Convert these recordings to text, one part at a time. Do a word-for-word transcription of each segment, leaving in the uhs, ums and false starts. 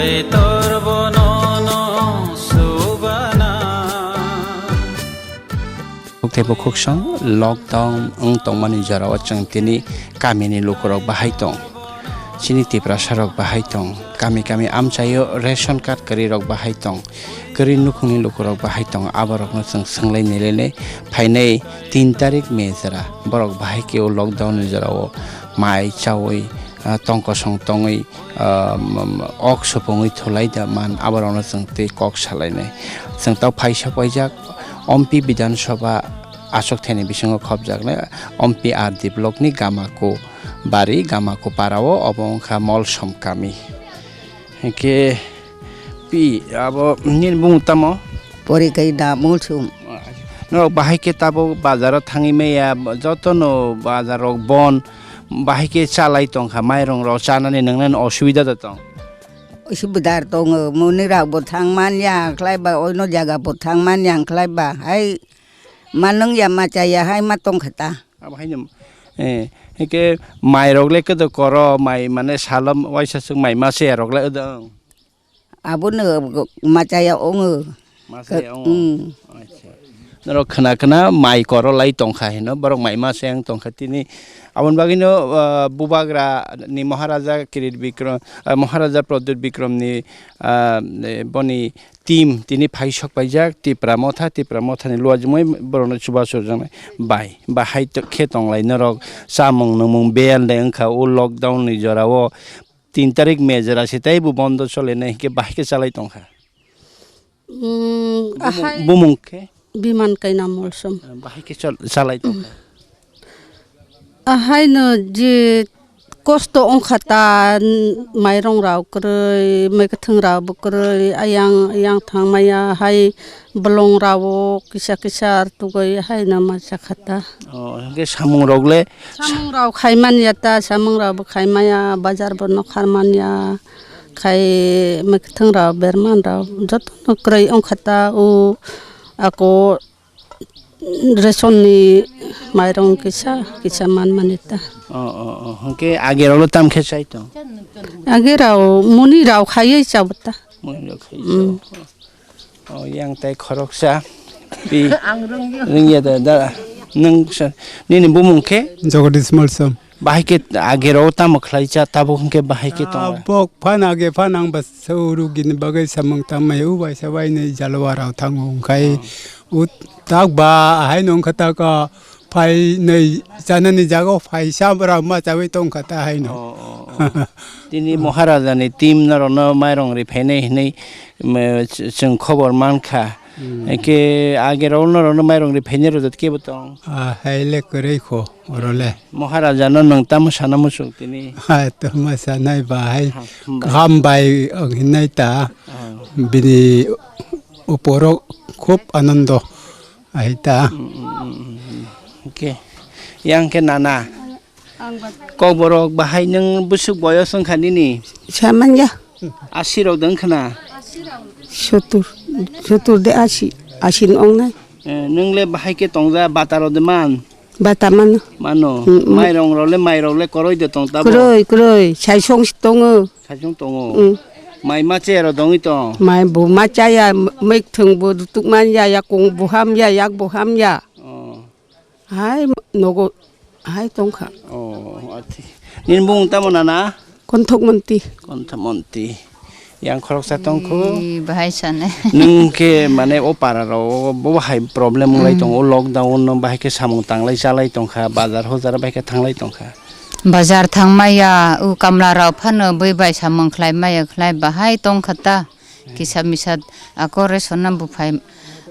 Tor bono no subana. Tei bukhuk song lockdown wng tongmani jorao chwng tini kamini lukurok bahai tong, chini Tiprasa rok bahai tong, kami kami amchaio ration card kwrwi rok bahai tong, kwrwi nukhungni lukurok bahai tong, aborokno chwng swngwi nailainai phainai tin tarik May jora borok bahai khe o lockdown ni jorao mai chaui, ah, tong kosong tongwi, ah, m-, m-, ok supungwi thulai da man, aborokno chwng tei kok salainai. Chwng tok phaisa paijak Ompi Bidhan Sabha achuk thani bisingo khopjaknai Ompi R D block ni Gamaku bari, Gamaku parao, obo wngkha Molsom kami. Hinkhe pi abo nini bumung tamo? Pori kai da Molsom. Norok bahai khe tabuk bazaro thangwi maya, jotono bazar rok bon, bahai khe chalai tongkha, mairung rok chanani nwngnani osubida da tong? Osubida tongo, muni rok bo thang manya khlai ba, oino jaga bo thang manya khlai ba, hai manung ya ma chaya hai ma tongkha ta. Abo haino, eh, hike mai rok le kedo koro, mai mane salom waisa swk mai mase rok le wng. Abono machaya ongo. Machaya ongo. Mm. Acha. Norok khna khna mai koro lai tongkha hino, borok mai mase ang tongkha tini. Aboni bagwino, ah, bubagra ni Maharaja Kirit Bikram, ah, Maharaja Pradyut Bikram ni, ah, boni team tini phai sok paijak Tipra Motha, Tipra Motha ni luajumui borokno chubachu rwjaknai bai, bahai to-, khe tonglai norok chamung nungmung bel de wngkha o lockdown ni jora o tin tarik May jora se tei bo bondo solenai hinkhe bahai khe chalai tongkha. Mm, bumung, ahai bumung khe? Biman kaina Molsom. Bahai khe chal-, chalai tongkha. Ahaino je kosto wngkha ta, n-, mairung rok kwrwi, mwkhwthwng rok bo kwrwi, ayang, ayang thang maya hai bolong rok kisa kisa ar tugwi haino ma chakha ta. Oh, hwnkhe samung rok le? Samung rok khai man ya ta, samung rok bo khai maya, bazar bo nokha man ya, khai mwkhwthwng rok berman rok jotono kwrwi wngkha ta, o ako Ration ni mairung kisa, kisa man mani ta. Oh, oh, oh. Hwnkhe age rok tam khe chai tong? Age rok muni rok khaiwi chao ta. Muni rok khai Mm. chao. Oh, yang tai khoroksa. Pi. Ang rwngya. Rwngya da, da. Nwng sa, nini bumung khe? Jagadish Malsom. Bahai khe age rok tamo khlai cha, tabuk hwnkhe bahai khe tong? Tabuk phan age phan ang bwswk rugini bagwi samung tangmai, o waisa wainwi jalwa rok thango, hwnkhe o tak ba haino wngkha ta kha phainwi chanani jaga o phaisa bwrok ma chawi tongkha ta haino. Oh, oh, oh. Tini Maharaja ni team norokno mairung ri phainai hinwi, mm, ch-, chwng khobor mankha. Hmm. Hwnkhe age rok norokno mairung ri phainai rwjak kebo tong? Ah, hai le kwrwi kho. Oro le. Maharaja no nwng tamo sana muchung tini? Hai, tamo sanai ba hai. Ha, hambai. Hambai ang hinai ta. Ah. Bini uporo khub anando hai ta. Mm, mm, mm, mm, mm. Okay. Yang khe nana. Ang ba- Kokborok bahai nwng bwswk boyos wngkha nini? Samanya. Asi rok dong khna? Sottur. Sottur de asi. Asi no ong nai. Eh, nwng le bahai khe tongja, bata rok de man? Bata mano. Mano. Mm, mm. Mairong rok le, mai rok le koroi de tong tabo? Koroi, koroi. Saisong si tongo. Saisong tongo. Mm. Mai ma che rok dongwi tong? Mai bo ma chaya, m-, mwkhwthwng bo rutuk man ya, yakung bo ham ya, yak bo ham ya. Oh. Hai nogo hai tongkha. Oh, ati. Nini bung tamo nana? Konthok Monti. Konthok Monti. Yang khoroksa tongkhu. Ih, bahai sane. Nwng khe mane o para rok bo bahai problem wng lai tongo, lockdown no bahai khe samung tanglai chalai tongkha, bazar hojar bahai khe thanglai tongkha. Bazar thang maya, u kamla rok phano bui bai samung khlai maya khlai bahai tongkha ta. Kisa misa ako ration no buphai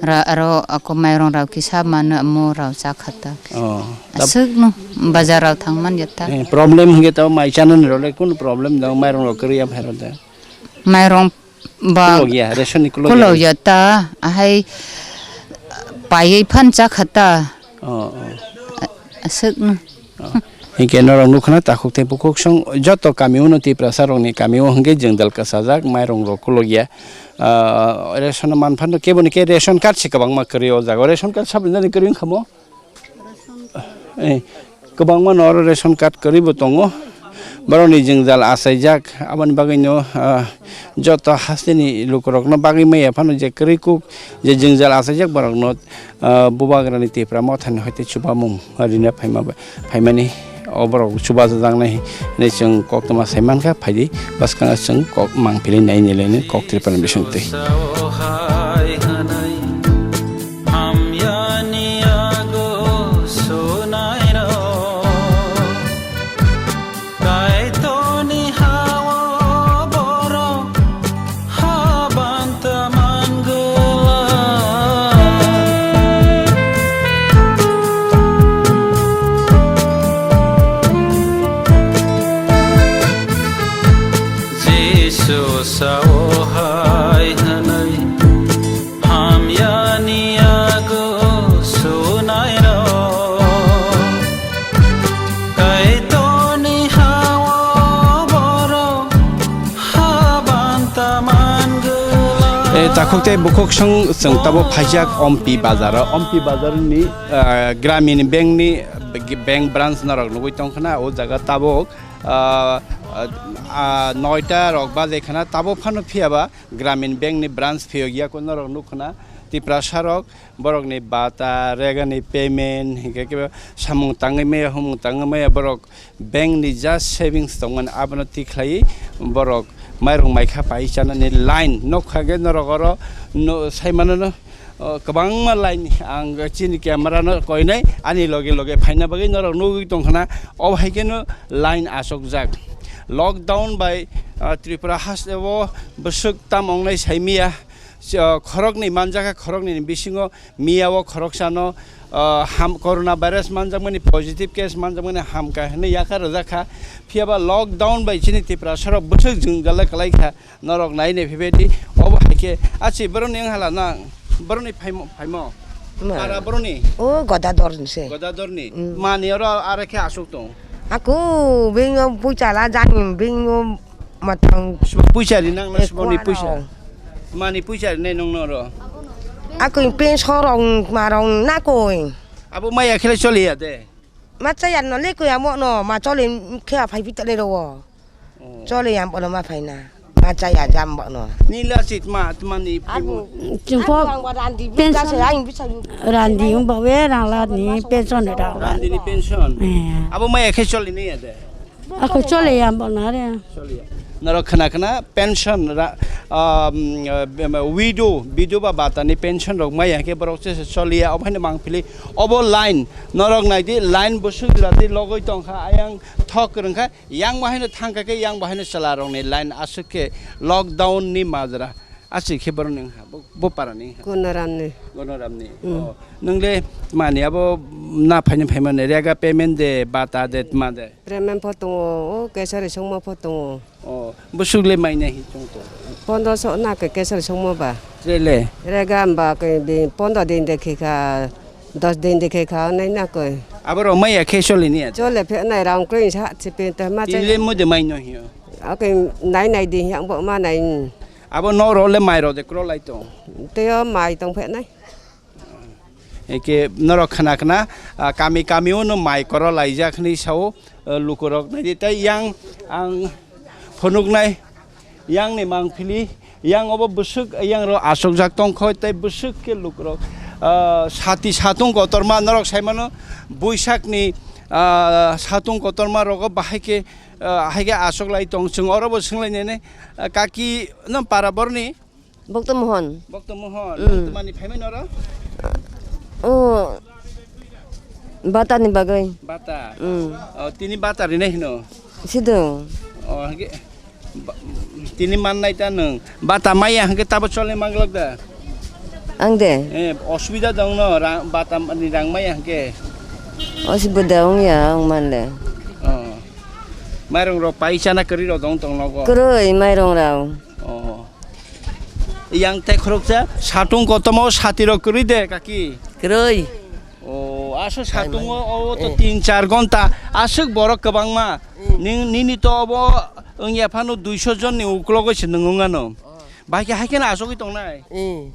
ra-, aro ako mairong rok kisa mano amo rok cha kha ta. Oh, tab- Aswk no bazar rok thang man ya ta. Eh, problem hwnkhe to mai chanani rok le kunu problem dong, mairong rok kwrwi ya phai rok de. Mairong ba Kulok ya, ration ni kulok ya. Kulok ya ta, ahai paiwi phan cha kha ta. Oh, oh. Aswk no. Oh. Hinkhe norok nukha na takhuk tei bukhuk song joto kami o no Tiprasa rokni kami o hinkhe jwngdal kwchajak mairong rok kulok ya. Ah, ration man phano kebo ni khe ration card se kwbangma kwrwi o jaga o. Ration card sabri nani kwrwi wngkha mo? Eh, kwbangma no oro ration card kwrwi bo tongo. Borokni jwngjal achaijak, aboni bagwino, ah, joto hasteni lukurokno bagwi maya phano je kwrwi kuk je jwngjal achaijak borokno, ah, Bubagrani Tipra Mothani hoite chubamung rina phaima bai. Phaimani o borok chubajaknai hinwi chwng koktwma sai mankha, phaidi bwskango chwng kok mangpili nai nileni kok Tripura ni bisingtwi. Hamyani yago sunairok, Kaitorni hao borok habanta mangwla. Jisu sao hai hwnwi, Hamyani yago sunairok, Kaitorni hao borok habanta mangwla. E, takhuk tei bukhuk song chwng tabo phaijak Ompi bazaro. Ompi bazarni, ah, Gramin Bankni bank branch norok nugwi tongkhna o jaga tabuk, ah, ah, noita rok baje khna tabo phano phiyaba Gramin Bankni branch phiyok ya ko norok nukkhna Tiprasa rok borokni bata regani payment hinkhe khe samung tangwi maya humung tangwi maya borok bankni ja savings tongmani abono tikhlaiwi borok mairung maikha pai chanani line nukha khe norok oro no-, saimano no, o, kwbangma line ang chini camera no koinai ani loge loge phaina bagwi norok nugwi tongkhna o hai kheno line achukjak lockdown bai, ah, Tripura hasteo bwswk tam wngnai saimaya. Ch-, khoroknwi manjakha, khoroknwini bisingo miyao khoroksano, ah, ham-, corona virus manjakmani positive case manjakmani hamkha hwnwi yakha rwjakha. Phiyaba lockdown bai chini Tiprasarok bwswk jwngjal kwlaikha, norok nai nai phaibaidi. Obo hai khe, achi borokni wng hala nang, borokni phaimo, phaimo. Ma. Para borokni? O Godador ni se. Godador ni? Mm. Mani oro are khe asuk tong? Aku bingo pucha la jani bingo matang. Puisa ri nang na eh, suboni puisa? Kuano. Mani puisa ri nai nong noro? Aku pension rong marong na koi. Abo maya khele choli ya de? Ma chaya no le koi amo no, ma choli khe phai pitale ro. Oh. Chole yang bono ma phaina. Ma chaya jam bono. Nila sit ma tmani. Abu. Chwng po Abu ang randi pension. Bisa ang bisa. Randi wng bawe rang la ni pension da. Randi ni pension. Eh. Abo maya khe chole ni ya de. Ako chole yang bono re. Chole ya. Noro khana khana pension ra, um, uh, widow, widow ba bata ni pension rok maya khe borok se chole ya. Obo haino mang phili. Obo line. Norok nai di line busuk jora di logoi tong kha. Ayang thok rwng kha. Yang bahaino thangkha khe, yang bahaino chwlarokni line aswk khe lockdown ni majra. Aswk khe borokni wngkha, bo, bo parani wngkha. Gonoramni. Gonoramni. Mm. Oh. Nwngle mani abo na phaini phaimani rega payment de, bata de, tma de? Payment pho tongo, o kesari songma pho tongo. Oh. Bwswk le maina hi tong to? Pondro so na ke kesari songma ba. Chele? Rega ba ke di pondro din de khika. Dos din de khe kha nai na koi. Abo rok maya khe choli ni ya. Chole phe nai rang koi sa chipi ta ma chai. Tile mo de mai no hiyo. Ake nai nai di yang bo ma nai. Abo no ro le mai ro de kro lai to. Te yo mai tong phe nai. Eke norok khana khana, ah, kami kami o no mai koro lai jak hwnwi sao. Eh, lukurok nai di tei yang ang phunuknai yang ni mangphili yang obo bwswk yang ro asokjak tongkho tei bwswk khe lukurok, ah, sati satung kotorma norok saimano buisakni, ah, satung kotorma rogo bahai khe, ah, hai khe asok lai tong chwng oro bo swng lai nene, ah, kaki no para borni. Bokto Mohon. Bokto Mohon. Mm. Tamani phaimani oro? O bata ni bagwi. Bata. Mm. O, tini bata rinai hino. Sidung. O, hage ba-, tini mannai ta nwng. Bata maya hage tabo chole manglak da. Ang de. Eh, osubida dong no, ra-, bata ni rang maya hage. Osubida ong ya, ong manle. O. Mairung rok pai chana kwrwi rok dong tong nogo. Kwrwi mairung rok. O. Yang tei khoroksa satung kotomo sati rok kwrwi de kaki. Kwrwi. O, aso satung o, o to eh, tin char gonta aswk borok kwbangma. Mm. Ning, nini to obo wngya phano duiso jon ni uklogo se nwng wngano. Oh. Bahai khe hai kheno asogwi tongnai. Mm.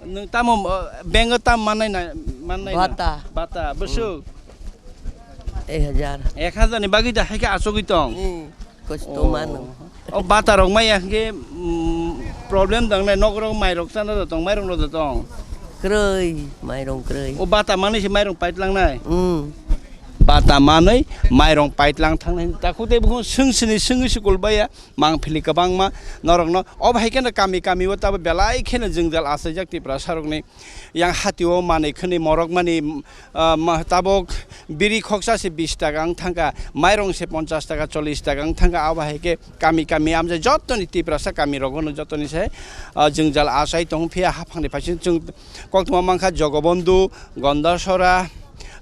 Nwng tamo, o, bank o tam mannai na, mannai na? Bata. Bata, bwswk. Ek hajar. Ek hajar ni bagwi da hai khe achugwi tong? Hmm, kosto Oh. mano. O bata rok maya hwnkhe, mm, problem tong nai, nok rok mai rok chana da tong, mai rok no da tong? Kwrwi, mairong kwrwi. O bata manwi se mairong paitlang nai? Hmm. Bata manwi mairong paitlang thang nai. Takhuk tei bukhung swng sini swngwi se kul baya, mang phili kwbangma norok no. O bahai kheno kami kami o tabo belai kheno jwngjal achaijak Tiprasa rok ni. Yang hatio manwi khwnwi morok mani, ah, ma-, tabok biri khoksa se bish taka wng thangkha, mairong se ponchash taka, chollish taka wng thangkha, abo hai khe kami kami amjai jottoni Tiprasa kami rogo no jottoni se, ah, jwngjal achai tong phiya haphang ni phaising chwng koktwma mankha Jogobondhu, Gondasora,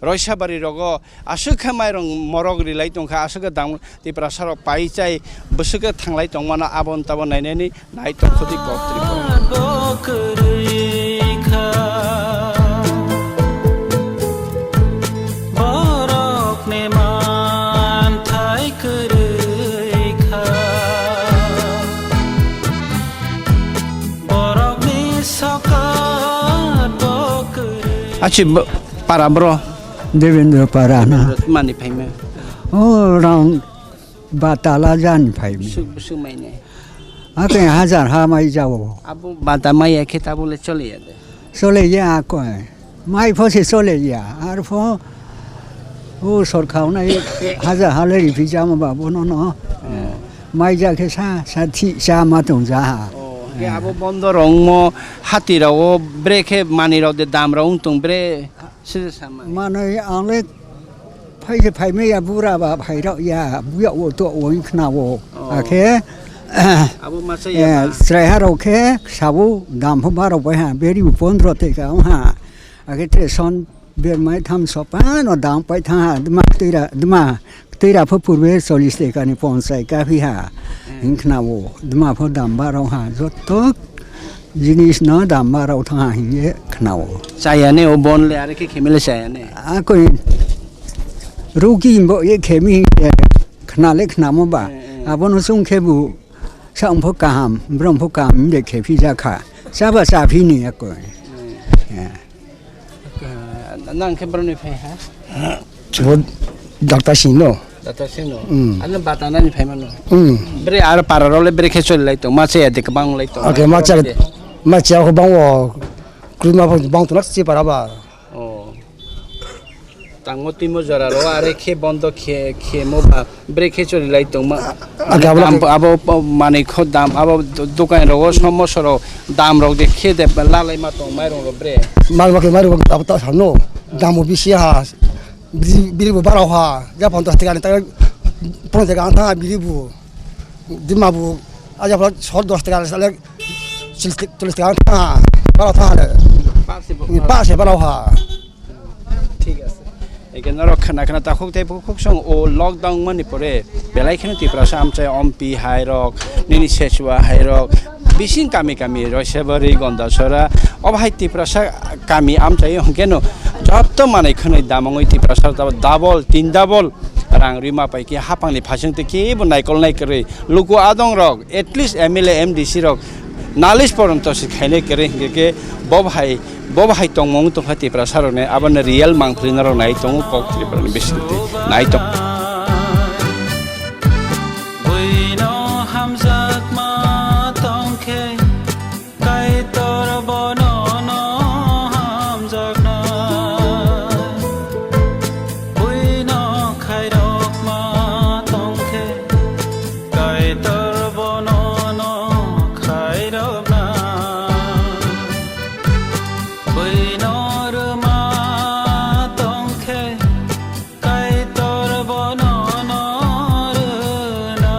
Roisabari rogo aswk khe mairong morok rilai tongkha, aswk khe dam-, Tiprasa rok pai chai bwswk khe thanglai tongmano, aboni tabok nainani nai tongkho di kok Tripura. Bo kwrwi kha, borokni manthai kwrwi kha, borokni sokat bo kwrwi. Achi bo-, para bro. Devendra para na. Mani phaima. O rang Batala jani phai mi. Bwswk, bwswk mai nai? Akhe hajar ha mai jao. Abo bata mai ya khe tabole chole ya de. Chole ya koi. Mai pho se chole ya. Ar pho o sorkar nai hajar ha le ri phi jama ba bono no. Oh. Mai ja khe sa, sa thi, sa ma tong ja ha. Oh, ke abo bondo rong mo hati rao bre khe mani rao de dam rao ung tong bre. Sida sama. Manwi ang le phai se phai maya bura ba phai rok ya, buya o to o wng khna o. Oh. Akhe, abo masa eh, ya ba? Chwrai ha rok khe sabo dam pho ba rok bai ha, beri bo pondro te ka ha. Akhe te son ber mai tham so pa no dam pai thang ha, dma twi ra, dma twi ra pho purbe chollish te ka ni ponchai ka phi ha. Hmm. Wng khna o, dma pho dam ba rok ha, joto jinis no dam ba rok thang ha hinye khna o. Chaya ne o bon le are khe khemile chaya ne. A koi ruki bo ye khemi hinye khna le khna mo ba. Eh, eh. Abo no sung khe bu sa ung pho kaham, brom pho kaham de khe phi ja kha. Sa ba sa phi ni a koi. Eh. Eh. Eh, nang khe brom ni phai ha? Chubo doctor sing no. Doctor sing no. Mm. Ano bata nani phai mano. Mm. Bre ar para role bre khe choli lai tong, ma che de bang lai tong. Okay, ma che, ma che ko bang o. Krima bang, bang tunak si para ba. Oh. Tangmo timo jora ro are khe bondo khe, khe mo ba bre khe choli lai tong ma. Aga Dam abo abo manwi kho dam abo do-, dokan rogo somo soro dam rok de khe de lalai ma tong mairong ro bre. Mal ma khe mairong abo ta sano. Dam o bisi ha. Biri, biri bo barao ha, ja ponchash taka ni, ta ponchash taka ang tha biri bo, dima bo, aja pora sor dos taka le, chol-, chollish taka ang tha, barao tha le. Pass se bo, pass se barao ha. Thik ase. Eke norok khna khna takhuk tei bukhuk song o lockdown mani pore belai kheno Tiprasa amchai ompi hai rok, nini sechua hai rok, bising kami kami Roisabari, Gondasora, obo hai Tiprasa kami amchai hwnkhe no joto manwi khwnwi damungwi Tiprasa double, tin double rang rima pai khe haphangni phasing tei kebo naikol nai kwrwi luku adong rok, at least M L A, M D C rok nalis poronto se khainai kwrwi hwnkhe khe bo hai, bo hai tongmung tongkha Tiprasa rokni, abono real mangpili norok nai tongo kok Tripura ni bisingtwi nai tong. Buino hamjakma tongkhe, Kaitor bono no hamjakna. Buino khairokma tongkhe, Kaitor bono no khairokna. Buino rwma tongkhe, Kaitor bono no rwna.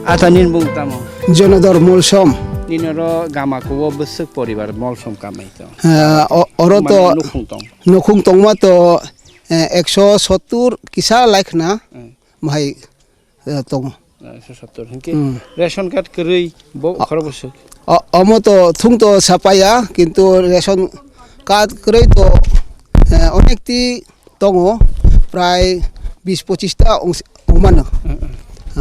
Acha nini bung tamo? Jonodor Molsom. Nini oro gama kuo bwswk poribar Molsom kamai to? Eh, o-, oro to Mane nukhung tong? Nukhung tongma to, eh, ekso sottur kisa laikhna. Hmm. Mohai eh, tongo. Ekso sottor. Hinkhe Hmm. ration card kwrwi bo O-, khorok bwswk? O-, omo to thung to sapaya, kintu ration card kwrwi to, eh, onekti tongo, prai bis pochis ta ong-, ongmano. Hmm, hmm.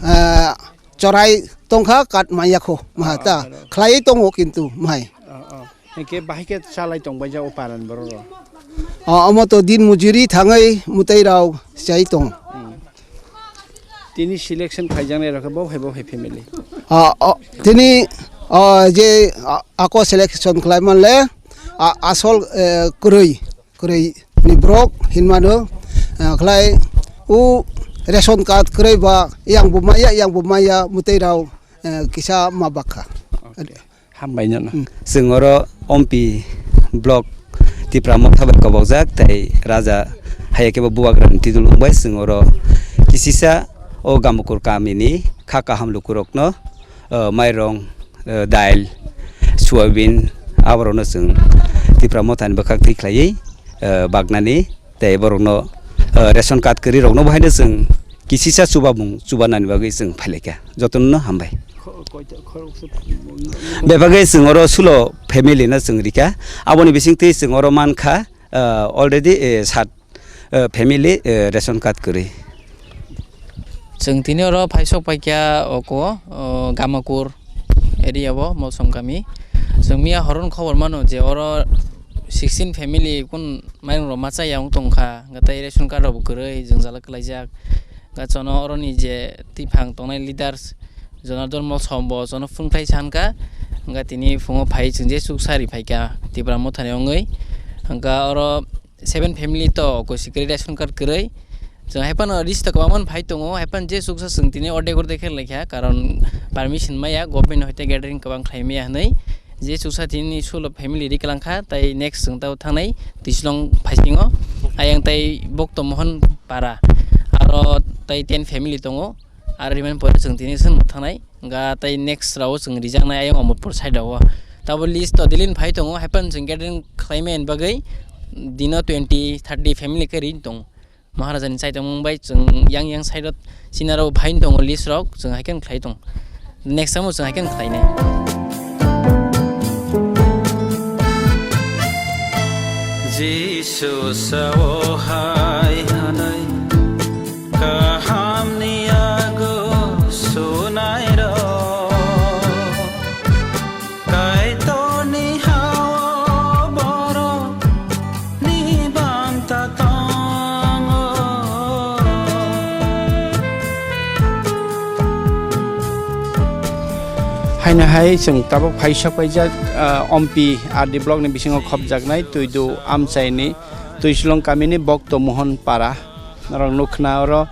Ah, chorai tongkha kat maya kho, maha ta khlai tongo kintu, mahai. Oh, oh. Hingke bahai khe chalai tong bai ja o paran borok rok. Ah, omo to din mujuri thangwi mwtai rao chai tong. Hmm. Tini selection khaijaknai rok khe bo hai bo hai family. Ah, oh, tini, ah, je, ah, ako selection khlai manle, ah, asol, eh, kwrwi. Kwrwi ni borok hinmano, ah, khlai o ration card kwrwi ba yang bo maya, yang bo maya mwtai rao, eh, kisa ma bakha. Okay. Hambai no. Hmm. Chwng oro Ompi block Tipra Motha bai kobokjak tei Raja hai khe bo Bubagra ni titol wngbai chwng oro kisisa o Gamukur kami ni kha kaham lukurok no, eh, mairong, eh, dail, soyabin, aborokno chwng Tipra Mothani bwkhak twi khlaiwi, eh, baknani tei borokno, eh, ration card kwrwi rokno bo haino chwng kisisa chubamung chubanani bagwi chwng phailaikha. Jotono hambai. Bebagwi chwng oro sulo family no chwng rikha. Aboni bisingtwi chwng oro mankha, eh, already, eh, sat eh, family, eh, ration card kwrwi. Chwng tini oro phaisok paikha oko, oh, Gamakur area o, Molsom kami. Chwng miya horon khobor mano je oro sixteen family kun mairung rok machaya wng tongkha, hwnkhe tei ration card rok bo kwrwi jwngjal kwlaijak. Hwnkhe chono oroni je twiphang tongnai leaders Jonardhan Molsom bo chono phwrwngthai sankha, hwnkhe tini phungo phai chwng je chuksa ri phaikha Tipra Mothani wngwi. Hwnkhe oro seven family to kwswi kwrwi ration card kwrwi. Chwng hai phano list to kwbangma phai tongo, hai phano je chuksa chwng tini ordek ordek khe laikha, karon permission maya, government hoite gathering kwbang khlai maya hwnwi. Je chuksa tini sulo family ri kwlangkha, tai next chwng tabo thangnai Twislong phaisingo, ayang tai Bokto Mohon Para, aro tai ten family tongo, aro rimani pore chwng tini chwng thangnai. Hwnkha tei next rao chwng rijaknai ayang Omorpur side rao. Tabo list to delete phai tongo, hai phano chwng gathering khlaimani bagwi dino twenty thirty family khe ri tongo. Maharaja ni chaitok mung bai chwng yang yang side o chini aro phai tongo list rok, chwng hai khe khlai tong. Next time o chwng hai khe khlainai. Jisu sao hai hwnwi kahamni yago sunairok, Kaitorni ha-o borokni banta tongo. Haino hai chwng tabuk phaisok paijak, ah, Ompi R D block ni bisingo khopjaknai Twidu amchaini Twislong kamini Bokto Mohon Para. Norok nukna oro,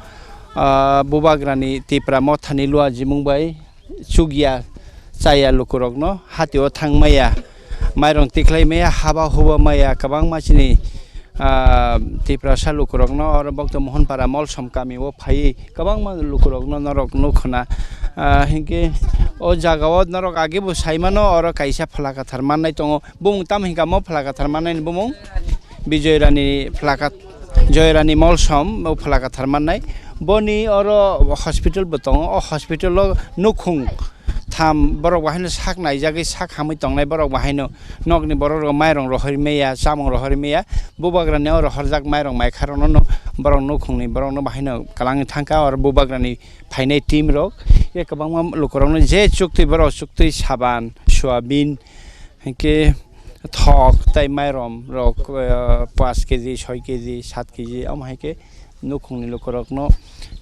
ah, Bubagrani Tipra Mothani lua jimung bai chukya chaya lukurokno hatio thangmaya, mairong tikhlaimaya, haba huba maya, kwbangma chini, ah, Tiprasa lukurokno oro Bokto Mohon Para Molsom kamio phaiwi kwbangma lukurokno norok nukhuna. Ah, hinkhe o jagao norok agebo saimano oro kaisa phalakathar mannai tongo. Bumung tamo hinkha mo phalakathar mannai ni bumung? Bijoy Rani phlakat, Joy Rani Molsom, o phlakathar mannai. Boni oro hospital bo tongo, o hospital o nukhung tham borok bahaino sak naijagwi sak hamwi tongnai borok bahaino nokni borok rok mairong rohorwi maya, chamung rohorwi maya, bubagrani o rohorjak mairong maikha rokno no borok nukhungni borokno bahaino kwlangwi thangkha oro bubagrani phainai team rok. Ye kwbangma lukurokno je chuktwi borok chuktwi saban, soyabin, hinkhe thok tai mairom rok, eh, paanch keji, soi keji, saat keji, omo hai khe nukhungni lukurokno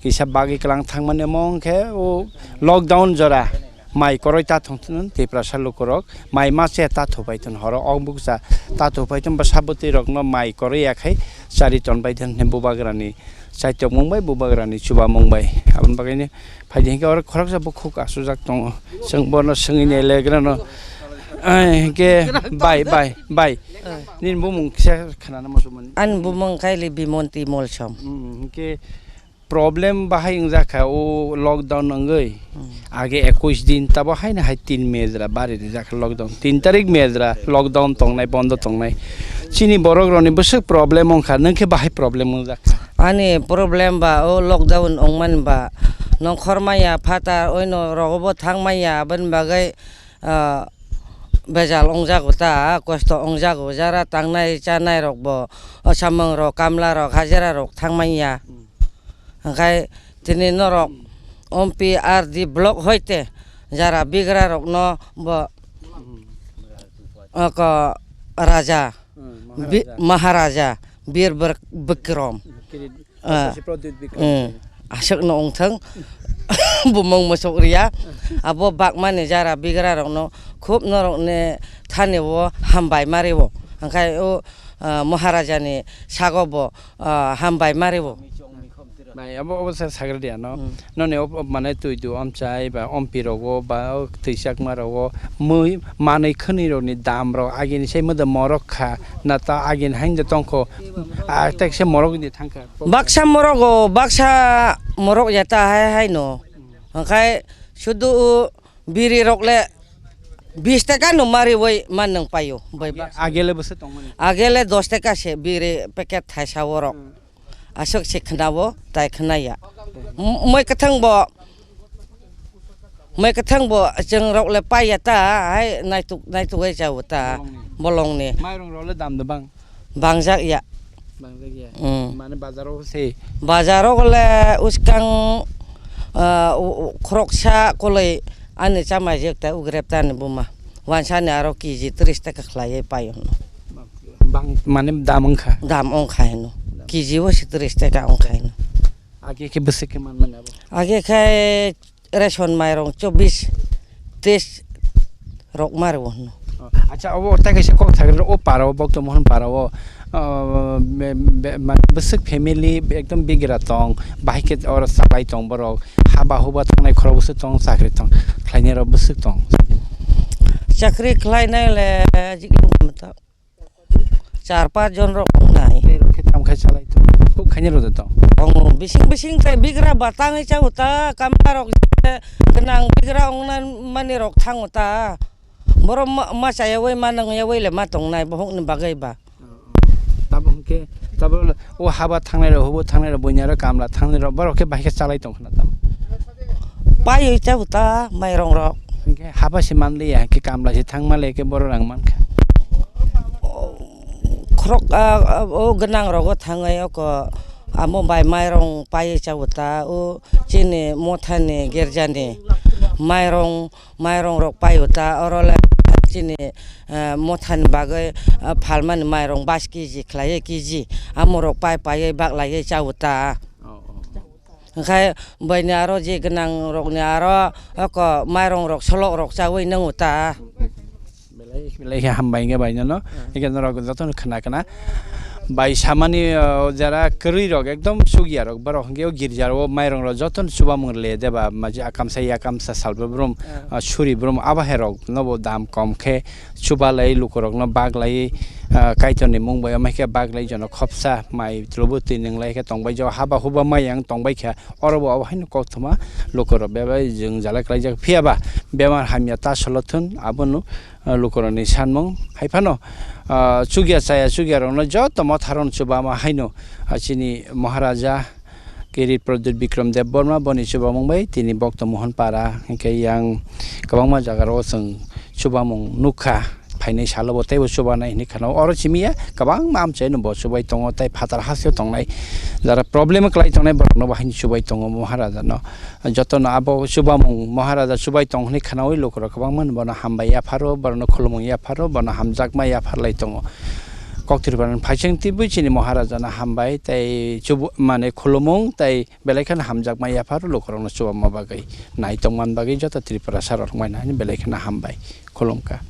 kisa bagwi kwlang thangmani omo wngkhe o lockdown jora mai kwrwi ta thung thung Tiprasa lukurok mai ma che ta thupai thun horo o bukcha ta thupai thun bwsa bwtwi rokno mai kwrwi ya khai chari tonbai thun hwnwi bubagrani chaitok mung bai bubagrani chuba mung bai aboni bagwi no Phaidi hinkhe oro khoroksa bukhuk asujak tongo. Chwng bono swngwi nailaigrano. Ai, hinkhe bai, bai, bai. Nini bumung kisa khnana muchungmani. Ani bumung khaili Bimonti Molsom. Hmm, hinkhe problem bahai wngjakha o lockdown wngwi. Hmm. Age ekush din tabo haino hai tin May jora bari rijak lockdown. Tin tarik May jora lockdown tongnai, bondo tongnai. Chini borok rokni bwswk problem wngkha, nwng khe bahai problem wngjakha. Ani problem ba o lockdown wngmani ba nongkhor maya phatar oino rogo bo thang maya aboni bagwi, ah, bejal wngjago ta, kosto wngjago jara tangnai chanai rok bo o samung rok kamla rok hajira rok thang manya. Hwnkhe Tini norok Ompi R D block hoite jara bigra rokno bo oko raja Hmm, bi-, Maharaja. Maharaja Bir Bik-, Bikram. Kiri-, Ah, Sasi Pradyut Bikram. Hmm, aswkno wngthang bumung musuk riya abo bakmani jara bigra rokno khub norokni thani o hambai mari o hwnkhe o, ah, Maharajani sago bo, ah, hambai mari o. Mai abo, abo sa sagra dia no. Hmm. Noni ob, ob mane twi du omchai ba ompi rogo ba o twi chakma rogo mui manwi khwnwi rokni dam rok agini sai moda morok kha na ta agini hain de tongkho a tek se morok ni thangkha. Baksa morogo, baksa morok ya ta hai hai no. Hwnkhe sudu o biri rok le bis taka no mari oi man nang paio bai baksa. Agele bwswk tongmani. Agele dos taka se biri packet thaisa orok. Hmm. Aswk se khwnao, tai khwnaya. M-, moi kwthang bo, moi kwthang bo chwng rok le paiya ta, hai naituk, naituk ai chao ta, bolongni. Bolongni. Mairung rok le dam de bang? Bangjak ya. Bangjak ya. Mm. Mane bazar o se? Bazar o le uskang, ah, u-, u-, khoroksa koloi ani chamai jek ta ugrep ta ni buma. Wansani aro K G tris taka khlaiwi paio hwno. Bang, mane dam wngkha? Dam wngkha hwno. Dam. K G o se tris taka wngkha hwno. Age khe bwswk khe manmani abo? Age khe ration mairung chobbish, teis rok ma rwo hwno. Oh, acha, obo tai kaisa kok thagre, o para o, Bokto Mohon para o, oh, be, be, mane bwswk family ekdom bigra tong, bahai khe oro chalai tong borok, haba huba thangnai khorok bwswk tong, chakri tong, khlainai rok bwswk tong. Chakri khlainai le, jikno khamta. Char pas jon rok wngnai. Tei rok khe tamo khai chalai tong. Khub khainai rok de tong. Tongo, bising bising tai bigra ba tangwi chao ta, kamla rok je gwnang bigra wngna mani rok thango ta. Borok ma, ma chaya wi ma nang ya wi le ma tongnai bohok ni bagwi ba. Tamo hwnkhe, tamo o haba thangnai rok, hubo thangnai rok, buini aro kamla thangnai rok, borok khe bahai khe chalai tong khna tamo. Paiwi chao ta mairong rok. Hwnkhe haba se manliya, hwnkhe kamla se thang manliya, hwnkhe borok rang mankha. Khorok, ah, ah, o gwnang rogo thangwi oko amo bai mairong paiwi chao ta, o chini mothani gerjani mairong, mairong rok paio ta, oro le chini, ah, mothani bagwi, ah, phalmani mairong bas K G khlaiwi K G, amo rok pai paiwi baklaiwi chao ta. Oh, oh. Hwnkhe baini aro je gwnang rokni aro oko mairong rok solok rok chawi nwngo ta. Belai, belai khe hambai hwnkhe baino no. Hmm. Hwnkhe norok jotono khna khna. Bai samani, o, jara kwrwi rok ekdom chukya rok borok hwnkhe o girja o mairong rok jotono chubamung le deba maji akamsa yakamsa salbo brum, hmm, o, suri brum abo hai rok nobo dam kom khe chubalai lukurokno baglai, ah, Kaitorni mung bai omo khe baglai jono khopsa mai tlubu twi nwnglai khe tongbai jo haba huba mai ang tongbai kha oro bo abo haino koktwma lukurok bebak jwngjala klaijak phiya ba bemar hamya ta solo thun abono, ah, lukurokni sanmung hai phano, ah, chukya chaya chukya rokno joto motharokno chubama haino, ah, chini Maharaja Kirit Pradyut Bikram Debbarma boni chubamung bai tini Bokto Mohon Para hwnkhe yang kwbangma jaga o chwng chubamung nukha, phainai salo bo teibo chubanai hinwi khana o. Oro simi ya kwbangma amchaino bo chubai tongo tei phatar hasteo tongnai jara problem kwlai tongnai borokno bo haino chubai tongo Maharaja no. Jotono abo chubamung Maharaja chubai tong hinwi khanaui lukurok kwbangma bono hambai yapharo, borokno khulumung yapharo, bono hamjakma yapharlai tongo. Kok Tripura ni phaising tibui chini Maharaja no hambai tei chubu mane khulumung tei belai kheno hamjakma yaphar lukurokno chubamma bagwi nai tongman bagwi joto Tripurasa rok wngmani belai kheno hambai khulumkha.